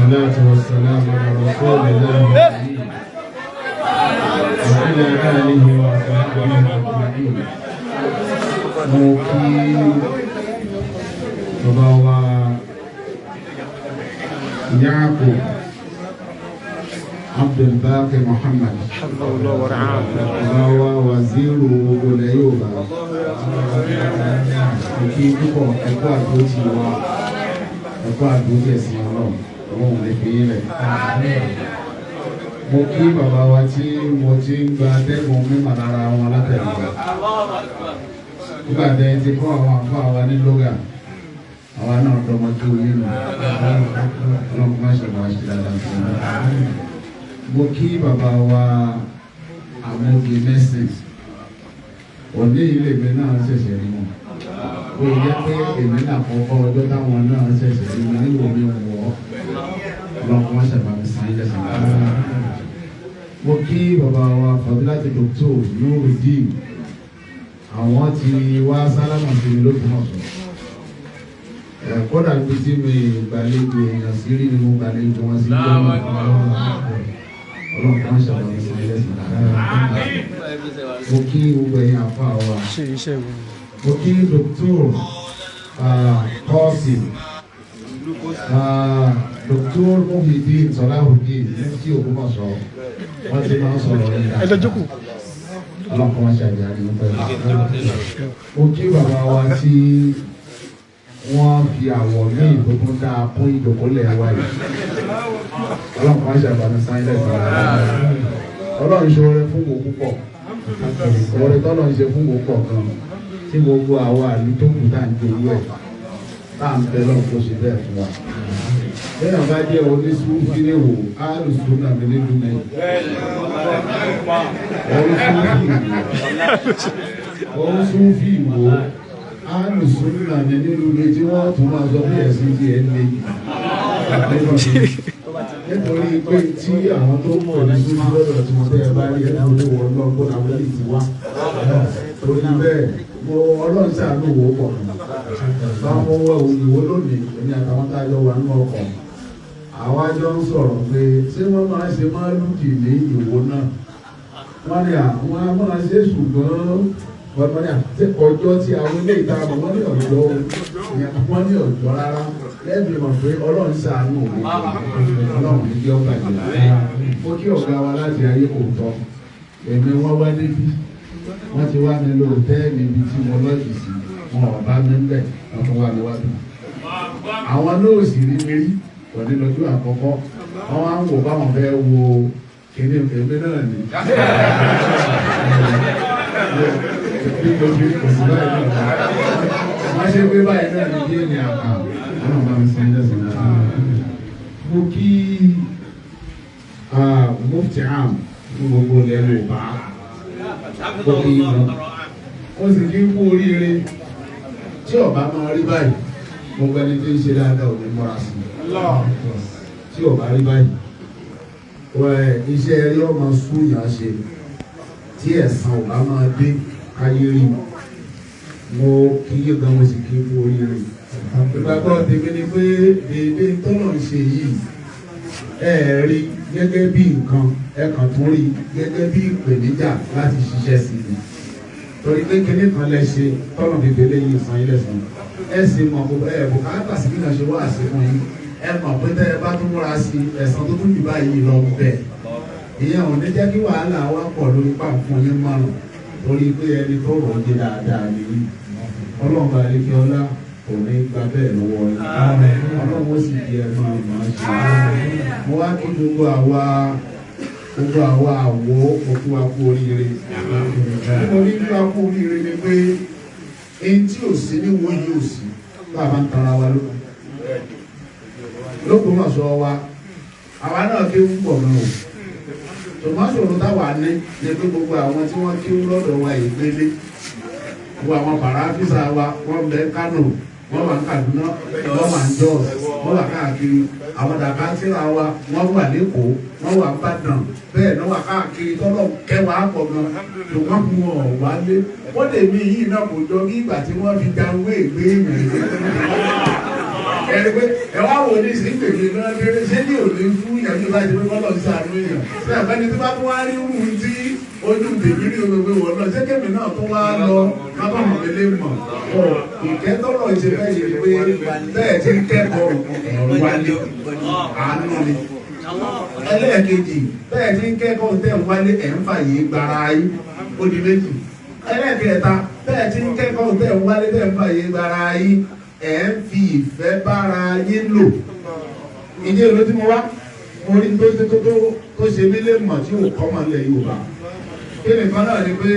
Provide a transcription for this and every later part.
والصلاة والسلام على رسول الله وعلى آله وصحبه أجمعين. Mo kí bàbá wa Yaakub Abdulbaqi Muhammad, bàbá wa waziri gbogbo ilẹ̀ Yorùbá. Mo kí púpọ̀, ẹ̀kọ́ àdójì wa, ẹ̀kọ́ àdójì ẹ̀sìn Ọlọ́run, Ọlọ́run lè fi yín lẹ̀. Mo kí bàbá wa tí mo ti ń gba atẹ́gùn mímọ̀ lára wọn látẹ̀lẹ́. Nígbà tẹ́ ti kọ́ àwọn àfọ àwa ní lóga, àwa náà dọmọ tó yín nù. Ọlọ́run má ṣe máa ṣe dáadáa fún mi. Mo kí bàbá wa Amóge Mẹ́sìn. Òní ilé mi náà ṣẹ̀ṣẹ̀ rí wọn. Ó yẹ pé èmi náà kọ́kọ́ ọjọ́ táwọn náà ṣẹ̀ṣẹ̀ rí wọn níwò mi wọ̀ ọ́. Ọlọ́run má ṣe máa fi san ilé sàn. Mo kí bàbá wa Fadilati Dr. Nurudeen. Àwọn ti wá sálámà sí mi l'Ógbómọ̀ṣọ́. Kódà níbi tí mi gbàlejò èèyàn sí rí ni mo gbàlejò wọn sí jọ́nà. Ọlọ́run kan ṣàbàmì sí ilé sàn. Mo kí gbogbo ẹ̀yin àfa wa. Mo kí Dr. Qasim, Dr. Muhyiddin Salahuddin, Mufti Ògbómọ̀ṣọ́. Wọ́n ti máa ń sọ̀rọ̀ yìí dáadáa. Ọlọ́run kan ṣàjàrí ń pẹ́. Mo kí bàbá wa tí wọ́n fi àwọ̀ míì tó tún dáa kún ìjókòólẹ̀ wa yìí. Ọlọ́run kan ṣàbàmì sáyẹ́lẹ̀ sára. Ọlọ́run ṣe oore fún wo púpọ̀. Oore tọ́lọ́run ṣe fún wo pọ̀ gan. Tí gbogbo àwa àlù tó kù tá à ń jowú ẹ̀, tá à ń bẹ lọ́run kó ṣe bẹ́ẹ̀ fún wa. Bẹ́ẹ̀ bá jẹ́ onísúfí ní wò, alùsùn náà mi nílùú mi. Onísúfí ìwò, alùsùn náà mi nílùú mi tí wọ́n tún máa sọ bí ẹ̀sìn ti ẹ̀ lé jù. Nítorí pé tí àwọn tó mọ̀ ní súfí lọ́dọ̀ tí wọ́n tẹ́ ẹ bá rí ẹ̀ lórí wọn lọ́gbọ́n àwọn ilé ti wá. Torí bẹ́ẹ̀, mo Ọlọ́run ṣàánú wò ó pọ̀. Báwo wọ ìwò lónìí, èmi àtàwọn tá a jọ wà nínú ọkọ̀. Àwa jọ ń sọ̀rọ̀ pé ṣé wọ́n máa ṣe máa lùdì ní ìwò náà. Wọ́n ní àwọn á máa ṣe, ṣùgbọ́n wọ́n ní ọjọ́ tí àwọn ilé ìta mọ̀, wọ́n ní ọjọ́, wọ́n ní ọjọ́ rárá. Lẹ́bi mọ̀ pé Ọlọ́run ṣàánú òun, Ọlọ́run ní kí ó bàjẹ́. Mo kí ọ̀gá wa láti ayé kò tọ́. Èmi wọ́n wá débi. Wọ́n ti wá mi lọ hòtẹ́ẹ̀lì ibi tí mo lọ́ọ̀jì sí. Wọn ò bá mi ń bẹ̀, wọ́n tún wá mi wá bí. Àwọn náà sì rí mi rí òní lọ́jọ́ àkọ́kọ́. Wọ́n wá ń wò báwọn fẹ́ wo kíní èmi náà ní. Bí mo fi kò sí báyìí náà. Wọ́n ṣe pé báyìí náà ní bí ènìyàn kà. Ọlọ́run bá mi san ilé sàn. Mo kí Mufti Am fún gbogbo ilẹ̀ Yorùbá. Mo kí yín lọ. Ó sì kí ń kú oríire. Tí ọba máa rí báyìí, gbogbo ẹni tí ń ṣe dáadáa ò ní múra sí i. Tí ọba rí báyìí, iṣẹ́ rí ọmọ súnyàn ṣe. Tí ẹ̀san ọba máa dé káyé rí. Mo kí yín gan, mo sì kí ń kú oríire. Ìgbàgbọ́ tèmi ni pé déédéé tọ́lọ̀ ń ṣe yìí, ẹ rí gẹ́gẹ́ bí nǹkan, ẹ kàn tún rí gẹ́gẹ́ bí ìpèníjà láti ṣiṣẹ́ sí i. Torí pé kinní kan lẹ ṣe tọ́lọ̀ fífi eléyìí san ilé san. Ẹ sì mọ̀ ẹ bùkátà sí bí náà ṣe wá sí fún yín. Ẹ mọ̀ pé tẹ́ ẹ bá tún múra sí ẹ̀san tó tún jù báyìí lọ bẹ̀. Ìyẹn ò ní jẹ́ kí wàhálà wá pọ̀ lórí pàǹfọ̀n yín márùn-ún. Torí pé ẹni tó rọ̀ jẹ́ dáadáa nìyí. Ọlọ́run bá lè kí ọlá kò ní gba bẹ́ẹ̀ lọ́wọ́ yín. Ọlọ́run ó sì di ẹ máa máa ṣe. Mo wá kí gbogbo àwa àwo òkú wa kú oríire. Mo ní kí wa kú oríire ni pé eyín tí ò sí ní wo yìí ò sí bá a bá ń tara wa lóko. L'Ógbómọ̀ṣọ́ wa, àwa náà kéwú pọ̀ gan o. Tòmátòrò táwa ní ni pé gbogbo àwọn tí wọ́n kéwú lọ́dọ̀ wa ìgbélé. Gbogbo àwọn pàràfísà wa, wọ́n bẹ Kánò, wọ́n wà ní Kaduna, wọ́n wà ní Jos, wọ́n wà káàkiri. Àwọn dàkátìrà wa, wọ́n wà l'Ékòó, wọ́n wà Ìbàdàn, bẹ́ẹ̀ náà wà káàkiri tọ́lọ̀ kẹwàá pọ̀ gan. Ṣùgbọ́n wọn ò wálé. Wọ́n lè mí yìí náà kò jọ bí ìgbà tí wọ́n fi jáwé ìgbé ìrìn. Ẹni pé ẹ wá wò ní ìsìn pèmí náà lérè ṣé ní òní fún ìyàwó bá ti pé kọ́lọ̀ ń sàánú èèyàn. Ṣé àbẹ́ni tí bá tún wá rí rú tí ojú tèmi rí gbogbo wọ̀ náà ṣé kèmí náà tún wá lọ kábọ̀ mọ̀ mi lè mọ̀. Ìkẹ́tọ̀rọ̀ ìṣe bẹ́ẹ̀ yìí pé bẹ́ẹ̀ ti ń kẹ́kọ̀ọ́ wálé àánú ni. Ẹlẹ́ẹ̀kejì bẹ́ẹ̀ ti ń kẹ́kọ̀ọ́ tẹ̀ ń wálé ẹ̀ ń fàyè gbára yín ó di méjì. Ẹlẹ́ẹ̀kẹta bẹ́ẹ̀ ti ń kẹ́kọ̀ọ́ tẹ̀ ń wálé tẹ̀ ń fàyè gbára yín ẹ̀ ń fi ìfẹ́ bára yín lò. Ìdí èrò tí mo wá mo rí tó ṣe mí lè mọ̀ tí ò kọ́ mọ̀ lẹ̀ Yorùbá. Kí nìkan náà ni pé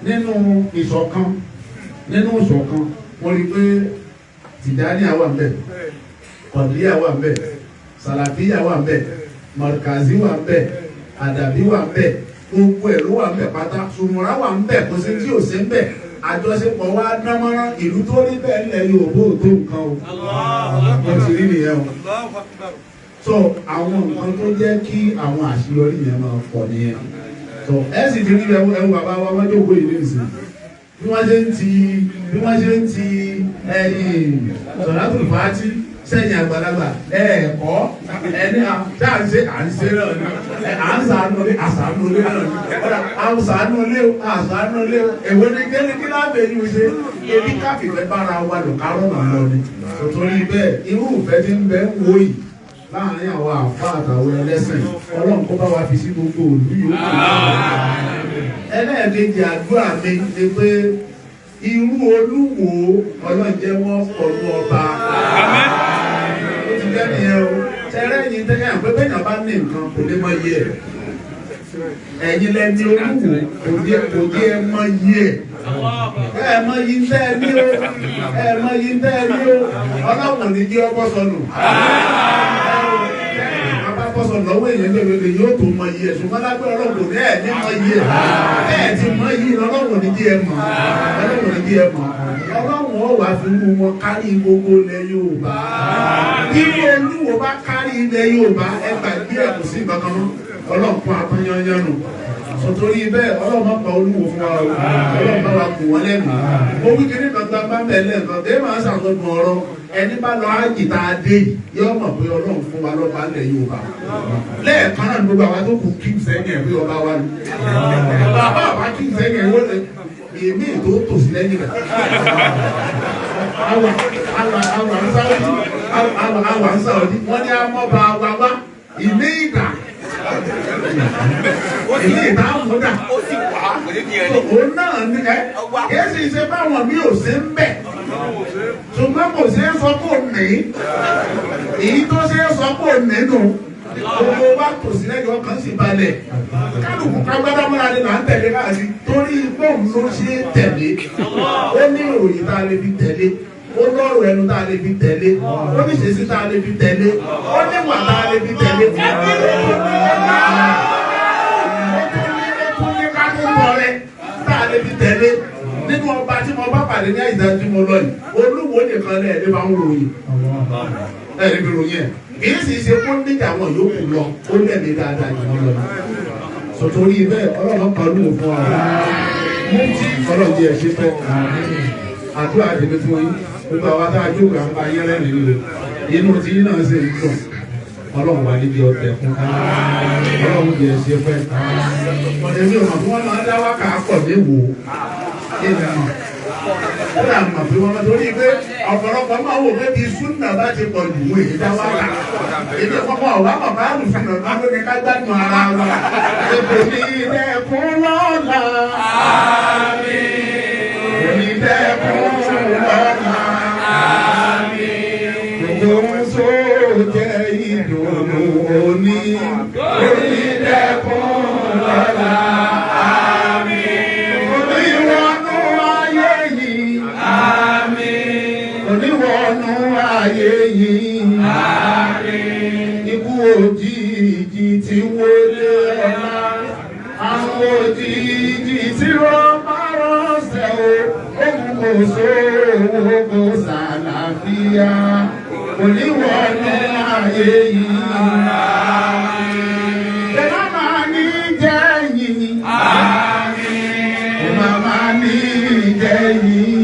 nínú ìṣọ̀kan mo rí pé Tìjàníyà wà ńbẹ̀, Kọ̀dìríyà wà ńbẹ̀, Sàlàfíyà wà ńbẹ̀, Mọ̀rìkàzí wà ńbẹ̀, Àdàbí wà ńbẹ̀, gbogbo ẹ̀ ló wà ńbẹ̀ pátá, Sùmùrà wà ńbẹ̀, kò sí tí ò sí ńbẹ̀. Àjọṣepọ̀ wa dánmọ́rán ìlú tó rí bẹ́ẹ̀ ńlẹ̀ Yorùbá ò tó nǹkan o. Mo ti rí nìyẹn o. So àwọn nǹkan tó jẹ́ kí àwọn àṣeyọrí yẹn máa pọ̀ nìyẹn. So ẹ sì ti rí ẹwú bàbá wa wọ́n jókòó yìí ní ìsìn. Bí wọ́n ṣe ń ti ẹ̀yìn Sọ̀látù Fàátì sẹ́yìn àgbàlagbà ẹ̀ẹ̀kọ́ ẹni à ń ṣe à ń ṣe náà ni à ń sàánú lé àsàánú lé náà ni ọ̀dà à ń sàánú lé o àsàánú lé o èwo ni kí lábẹ́ yìí ṣe ebi káfífẹ́ bára wa lò kárọ̀ nà lọ ni. Torí bẹ́ẹ̀ irú ìfẹ́ tí ń bẹ ń wò yìí láàárín àwọn àfa àtàwọn ẹlẹ́sìn Ọlọ́run kó bá wa fi sí gbogbo òlú yòókù. Ẹlẹ́ẹ̀kejì àdúrà mi ni pé irú Olúwo Ọlọ́run jẹ́ wọ́n pọ̀lú ọba. Ó ti jẹ́ nìyẹn o. Tẹ́rẹ́ yìí tẹ́lẹ̀ àpé bẹ́ẹ̀yàn bá ní nǹkan kò lè mọ iye ẹ̀. Ẹ̀yin lẹ́ni Olúwo kò jẹ́ ẹ mọ iye ẹ̀. Ẹ mọ iye tẹ́ ẹ ní o. Ẹ mọ iye tẹ́ ẹ ní o. Ọlọ́run ní kí ọkọ sọnù. Bọ́sọ̀ lọ́wọ́ èèyàn lè lè yóò tó mọ iye ṣùgbọ́n lágbẹ́ Ọlọ́run ní ẹ̀ ní mọ iye ẹ̀ ti mọ iye Ọlọ́run ní kí ẹ mọ̀ Ọlọ́run ní kí ẹ mọ̀ Ọlọ́run ó wá fi mú wọn kárí gbogbo ilẹ̀ Yorùbá. Irú Olúwo bá kárí ilẹ̀ Yorùbá ẹ gbàgbé ẹ̀ kò sí nǹkan kan mọ́ Ọlọ́run kún apányányán nù. Sọ̀tòrí bẹ́ẹ̀ Ọlọ́run máa pa Olúwo fún wa o Ọlọ́run bá wa kù wọ́n lẹ́nu. Mo wí kiri kan gbangba mẹ́lẹ̀ nǹkan tẹ́ máa ṣàtọ́gbọ̀n ọ̀rọ̀ ẹni bá lọ ájì tá a dé yìí yóò mọ̀ pé Ọlọ́run fún wa lọ́ba ńlẹ̀ Yorùbá. Lẹ́ẹ̀kan náà gbogbo àwa tó kù kí n sẹ́yìn ẹ̀ pé ọba wa ni. Bàbá wa kí n sẹ́yìn ẹ̀ wọ́n èmi tó tòsí lẹ́yìn rẹ̀. Àwa ń Sáúdí àwa ń Sáúdí wọ́n ní amọ́ba wa wá ìmí ìgbà ìmí ìta àmúdà. Òun náà ní ẹ kìí sì ṣe báwọn mi ò ṣe ń bẹ̀. Ṣùgbọ́n kò ṣe é sọ kò ní. Èyí tó ṣe é sọ kò nínú. Gbogbo wa tò sí lẹ́yìn ọkàn sì balẹ̀. Kálukú kágbádá mọ́ra ni là ń tẹ̀lé káàkiri torí bóun ló ṣe é tẹ̀lé. Ó ní ìròyìn tá a lè fi tẹ̀lé. Ó lọ́rọ̀ ẹnu tá a lè fi tẹ̀lé. Ó ní ìṣesí tá a lè fi tẹ̀lé. Ó ní ìwà tá a lè fi tẹ̀lé. Ó tún ní ká tó tọrẹ tá a lè fi tẹ̀lé. Nínú ọba tí mo bá pàdé ní àyíká tí mo lọ yìí, Olúwo nìkan lẹ́ẹ̀ ní bá ń ròyìn. Ẹ̀ ní fi ròyìn ẹ̀. Kì í sì ṣe kó níjà wọn yòókù lọ, ó lẹ́mìí dáadáa jù wọ́n lọ. Sọ̀tòrí bẹ́ẹ̀ Ọlọ́run kan ló fún wa. Mufti Ọlọ́run jẹ́ ẹ̀ṣẹ́ fẹ́. Àdúrà tèmi fún yín. Gbogbo àwa tá a jókòó à ń bá yín rẹ́rìn-ín o. Inú tí yín náà ṣe ń dùn. Ọlọ́run wà níbi ọbẹ̀ fún. Ọlọ́run jẹ́ ẹ̀ṣẹ́ fẹ́. Èmi ò mọ̀ bí wọ́n máa dá wákà pọ̀ léwo. Èmi mọ̀. Ó dà mọ̀ pé wọ́n torí pé ọ̀pọ̀lọpọ̀ máa wò pé bí súnà bá ti pọ̀ jù wọ́n èyí dá wákà. Èmi kọ́kọ́ ọ̀wá bàbá àlùfínà bá lóde ká gbádùn ara wa. Èkó ní ilẹ̀kùn lọ́la. Kò ní dẹ́kun lọ́la. Gbogbo ń so jẹ́ ìdùnnú òní. Kò ní dẹ́kun lọ́la. Oníwọ̀nú ayé yìí. Oníwọ̀nú ayé yìí. Ikú òjijì tí wọlé ọ̀la. Àwọn òjijì tí wọ́n bá ránṣẹ́ o. Òun kò sówó kò sàlàáfíà. Oníwọ̀nú ayé yìí. Bẹ́ẹ̀ máa ní jẹ́ yìí. Màmá ní jẹ́ yìí.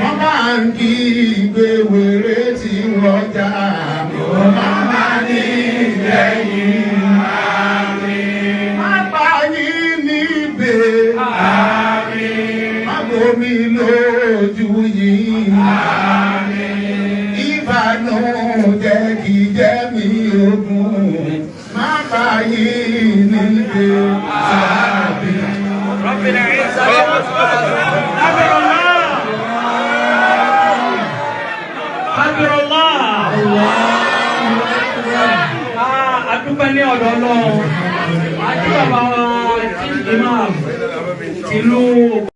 Wọ́n máa ń kí ìgbé wèrè. Muhammad lẹ́yìn. Àmín. Má bá yín níbẹ̀. Àmín. Má bomi lójú yín. Àmín. Ìbànújẹ́ kì í jẹ́ mi ogún. Má bá yín níbẹ̀. Àmín. رب العزة كبر الله كبر الله. Ah, a dúpẹ́ ní ọ̀dọ̀ Ọlọ́run àti bàbá wa, Chief Imam tìlú.